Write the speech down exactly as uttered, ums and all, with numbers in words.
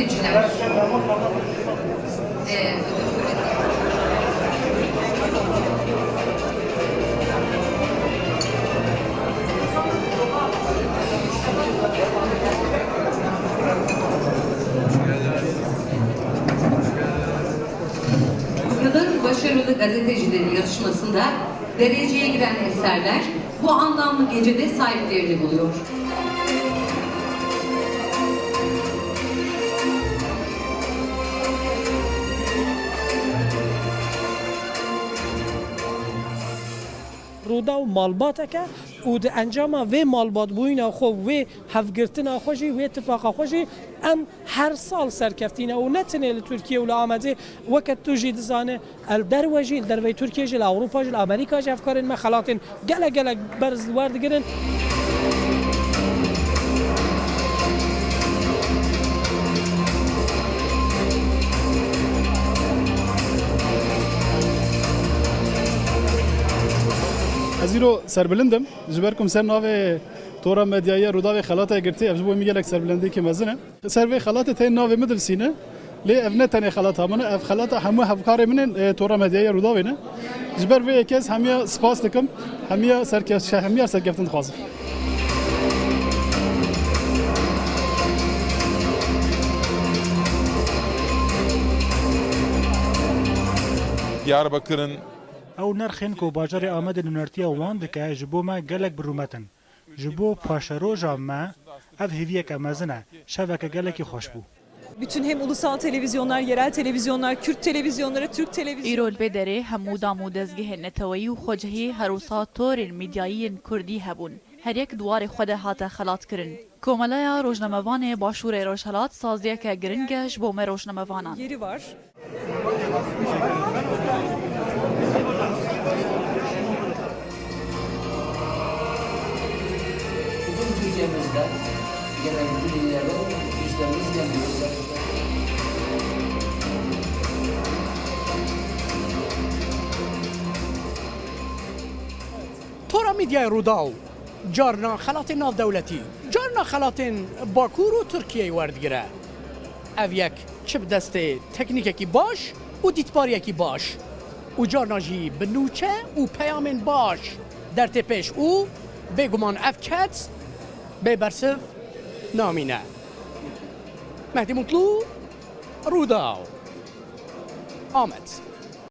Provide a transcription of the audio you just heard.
Yılın başarılı gazetecileri yarışmasında dereceye giren eserler bu anlamlı gecede sahiplerini buluyor. Rûdaw malbateke û di encama vê malbatbûyîna xwe, wê hevgirtina xwe jî, wê tifaqa xwe jî em her sal serkeftî ne û ne tenê li Tirkiye û li Amedê, weke tu jî dizane, li derve jî, li derveyî Tirkiye jî, li Ewropa jî, li Amerîka jî hevkarên me xelatên gelek gelek berz werdigirin. Ez îro serbilind im. Ji ber ku min ser navê Tora Medyayê Rûdawê xelatê girtî, ev ji bo min gelek serbilendiyekî mezin e. Ser vê xelatê tên navê min dinivîsîne. Lê ev ne tenê xelata min e, ev xelata hemû hevkarê min ên, e, Tora Medyayê Rûdawê ne. Ji ber vê yekê ez hemiya spas dikim, hemiya serkef-, hemiya serkeftin dixwazim. Diyarbekir in. Ew nirxên ku bajarê Amedê nûnertiya wan dike ji bo me gelek bi rûmet in. Ji bo paşeroja me ev hêviyeke mezin e. Şeveke gelekî xweş bû. Bütün hem ulusal televizyonlar, yerel televizyonlar, Kürt televizyonları, Türk televizyonları. Îro li vê derê hemû dam û dezgehên neteweyî û xwecihî her wisa torên medyayî yên kurdî hebûn. Her yek di warê xwe de hate xelatkirin. Komeleya Rojnamevanê Başûrê Rojhelat saziyeke giring e ji bo me rojnamevanan. Yeri var. Bütün Türkiye'mizde genel müdürlerde işlerimiz gelmiyor. Tora Medyayê Rûdaw carna xelatên navdewletî, carna xelatên Bakur û Tirkiyeyê werdigire. Ev yek çi bi destê teknîkekî baş û dîtbariyekî baş û carna jî bi nûçe û peyamên baş dertê pêş û bêguman ev kes bê bersiv namîne. Mehdî Mutlu, Rûdaw, Amed.